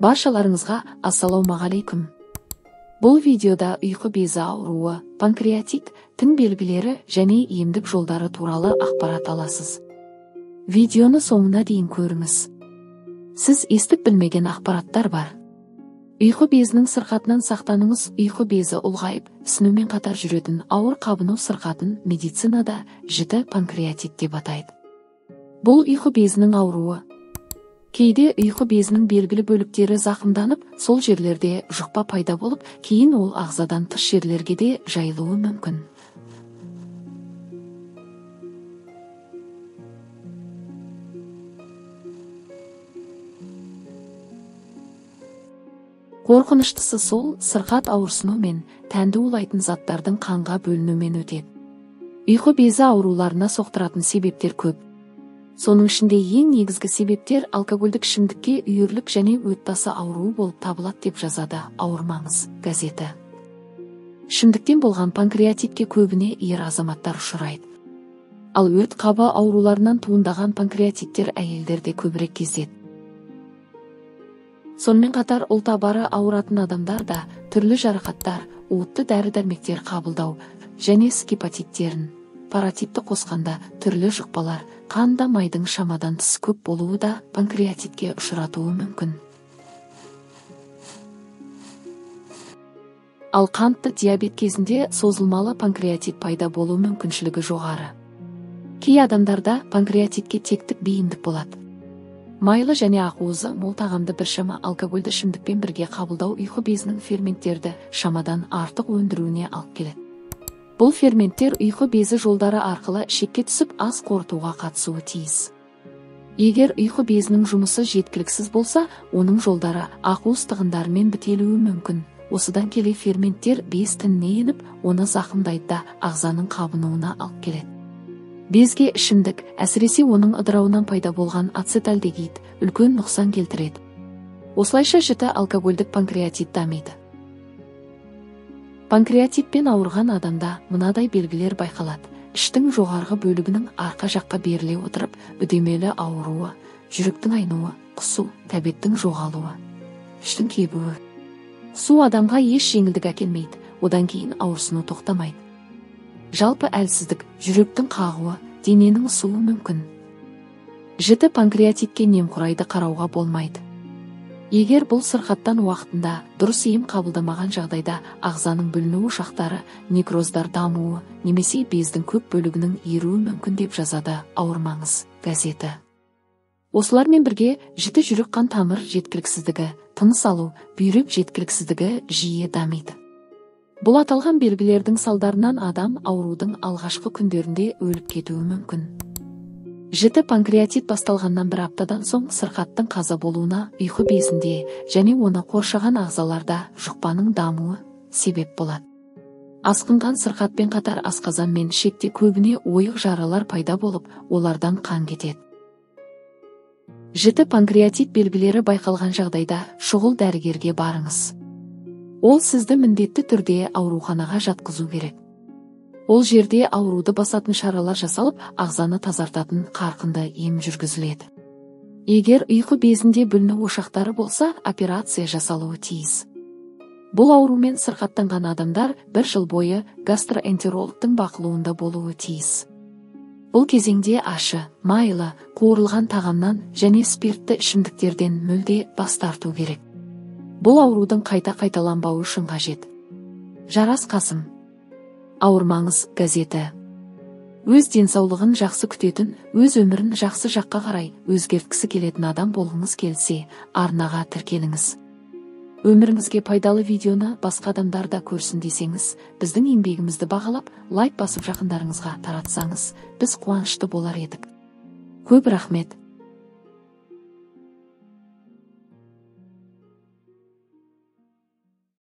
Баршаларыңызға ассалаумағалейкум. Бұл видеода ұйқы безі ауруы, панкреатит, тің белгілері және емдік жолдары туралы ақпарат аласыз. Видеоны соңына дейін көріңіз. Сіз естіп білмеген ақпараттар бар. Ұйқы безінің сырқатынан сақтаныңыз. Ұйқы безі ұлғайып, ісінумен қатар жүретін ауыр қабыну сырқатын медицинада жіті панкреатит деп атайды. Бұл ұйқы безінің ауруы. Кейде ұйқы безінің белгілі бөліктері зақымданып, сол жерлерде жұқпа пайда болып, кейін ол ағзадан тыс жерлерге де жайылуы мүмкін. Қорқыныштысы сол, сырқат ауырсыну мен тәнді улайтын заттардың қанға бөлінумен өтеді. Ұйқы безі ауруларына соқтыратын себептер көп. Соның ішінде ең негізгі себептер алкогольдік ішімдікке үйірлік және өт басы ауруы болып табылады деп жазады Ауырмаңыз газеті. Ішімдіктен болған панкреатитке көбіне ер азаматтар ұшырайды. Ал өт қабы ауруларынан туындаған панкреатиттер әйелдерде көбірек кездеседі. Сонымен қатар ұлтабары ауыратын адамдар да түрлі жарақаттар, уытты дәрі-дәрмектер қабылдау және гепатиттерін, паротитті қосқанда түрлі жұқпалар, қанда майдың шамадан тыс көп болуы да панкреатитке ұшыратуы мүмкін. Ал қантты диабет кезінде созылмалы панкреатит пайда болу мүмкіншілігі жоғары. Кей адамдарда панкреатитке тектік бейімдік болады. Майлы және ақуызы мол тағамды біршама алкогольді ішімдікпен бірге қабылдау ұйқы безінің ферменттерді шамадан артық өндіруіне алып келеді. Бұл ферменттер ұйқы безі жолдары арқылы ішекке түсіп ас қорытуға қатысуы тиіс. Егер ұйқы безінің жұмысы жеткіліксіз болса, оның жолдары ақуыз тығындарымен бітелуі мүмкін. Осыдан келе ферменттер без тініне еніп, оны зақымдайды да ағзаның қабынуына алып келеді. Безге ішімдік, әсіресе оның ыдырауынан пайда болған ацетальдегид үлкен нұқсан келтіреді. Осылайша жіті алкогольдік панкреатит дамиды. Панкреатитпен ауырған адамда мынадай белгілер байқалады. Іштің жоғарғы бөлігінің арқа жаққа беріле отырып, үдемелі ауруы, жүректің айнуы, құсу, тәбеттің жоғалуы, іштің кебуі. Су адамға еш жеңілдік әкелмейді, одан кейін ауырсыну тоқтамайды. Жалпы әлсіздік, жүректің қағуы, дененің ысуы мүмкін. Жіті панкреатитке немқұрайды қарауға болмайды. Егер бұл сырқаттан уақытында дұрыс ем қабылдамаған жағдайда ағзаның бүліну ошақтары, некроздар дамуы немесе бездің көп бөлігінің еруі мүмкін деп жазады Ауырмаңыз газеті. Осылармен бірге жіті жүрек қан тамыр жеткіліксіздігі, тыныс алу, бүйрек жеткіліксіздігі жиі дамиды. Бұл аталған белгілердің салдарынан адам аурудың алғашқы күндерінде өліп кетуі мүмкін. Жіті панкреатит басталғаннан бір аптадан соң сырқаттың қаза болуына ұйқы безінде және оны қоршаған ағзаларда жұқпаның дамуы себеп болады. Асқынған сырқатпен қатар асқазан мен ішекте көбіне ойық жаралар пайда болып, олардан қан кетеді. Жіті панкреатит белгілері байқалған жағдайда шұғыл дәрігерге барыңыз. Ол сізді міндетті түрде ауруханаға жатқызу керек. Ол жерде ауруды басатын шаралар жасалып, ағзаны тазартатын қарқынды ем жүргізіледі. Егер ұйқы безінде бүліну ошақтары болса, операция жасалуы тиіс. Бұл аурумен сырқаттанған адамдар бір жыл бойы гастроэнтерологтың бақылауында болуы тиіс. Бұл кезеңде ашы, майлы, қуырылған тағамнан және спиртті ішімдіктерден мүлде бас тарту керек. Бұл аурудың қайта қайталанбауы үшін қажет. Жарас Қасым. Ауырмаңыз газеті. Өз денсаулығын жақсы күтетін, өз өмірін жақсы жаққа қарай өзгерткісі келетін адам болғыңыз келсе, арнаға тіркеліңіз. Өміріңізге пайдалы видеоны басқа адамдар да көрсін десеңіз, біздің еңбегімізді бағалап, лайк басып жақындарыңызға таратсаңыз, біз қуанышты болар едік. Көп рахмет.